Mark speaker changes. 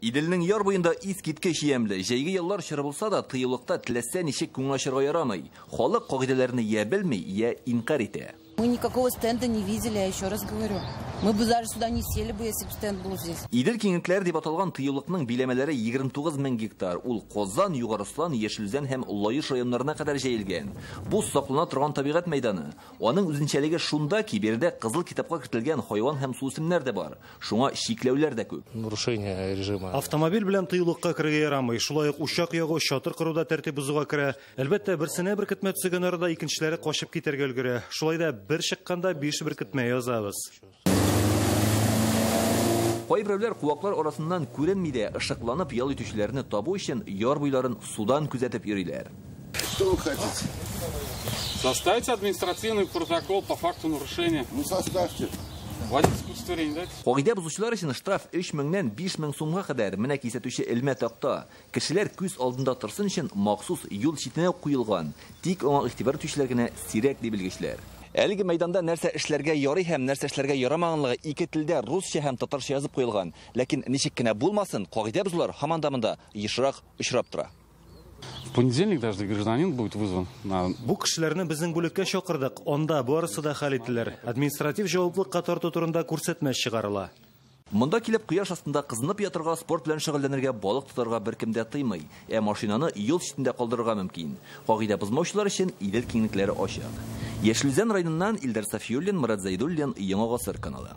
Speaker 1: Иделнең яр буенда искиткеч ямьле. Җәйге яллар чоры булса да, тыюлыкта теләсә ничек күңел ачарга ярамый. Халык кагыйдәләрне я белми, я инкарь итә.
Speaker 2: Мы никакого стенда не видели, я еще раз говорю. Мы бы даже сюда не сели бы, если бы стенд был здесь.
Speaker 1: Идел киңлекләре дип аталган тыюлыкның биләмәләре 29 мең гектар. Ул Казан, Югары Ослан, Яшел Үзән һәм Лаеш районнарына кадәр җәелгән. Бу саклана торган табигать мәйданы. Аның үзенчәлеге шунда ки, биредә кызыл китапка кертелгән хайван һәм суүсемнәр дә бар. Шуңа чикләүләр дә күп.
Speaker 3: Нарушение режима.
Speaker 4: Автомобиль белән тыюлыкка керергә ярамый. Шулай ук учак ягу, чатыр кору да тәртип бозуга керә. Әлбәттә, берсенә беркетмә төзегән арада икенчеләре качып китәргә өлгерә. Шулай да бер чыкканда 5 беркетмә язабыз.
Speaker 1: Кайберәүләр куаклар арасыннан күренми дә, ышыкланып ял итүчеләрне табу өчен яр буйларын судан күзәтеп йөриләр.
Speaker 5: Что вы хотите?
Speaker 6: Составить административный протокол по факту нарушения.
Speaker 5: Ну, составьте.
Speaker 6: Водительское удостоверение дайте.
Speaker 1: Кагыйдә бозучылар өчен штраф 3000-нән 5000 сумга кадәр. Менә кисәтүче элмә такта. Кешеләр күз алдында торсын өчен махсус юл читенә куелган. Тик аңа игътибар итүчеләр генә сирәк, ди белгечләр. Әлеге мәйданда нәрсә эшләргә ярый һәм нәрсә эшләргә ярамаганлыгы ике телдә, русча һәм татарча язып куелган. Ләкин ничек кенә булмасын, кагыйдә бозулар һаман да монда ешрак очрап тора.
Speaker 6: В понедельник даже гражданин будет вызван на
Speaker 4: Бу кешеләрне безнең бүлеккә чакырдык. Анда барысы да хәл ителер. Административ җаваплылыкка тарту турында күрсәтмә чыгарыла.
Speaker 1: Монда килеп кояш астында кызынып ятырга, спорт белән шөгыльләнергә, балык тотарга беркем дә тыймый. Ә машинаны юл читендә калдырырга мөмкин. Кагыйдә бозмаучылар өчен Идел киңлекләре ачык. Яшел Үзән районыннан Илдар Сафиуллин, Мурат Зайдуллин, Яңа Гасыр каналы.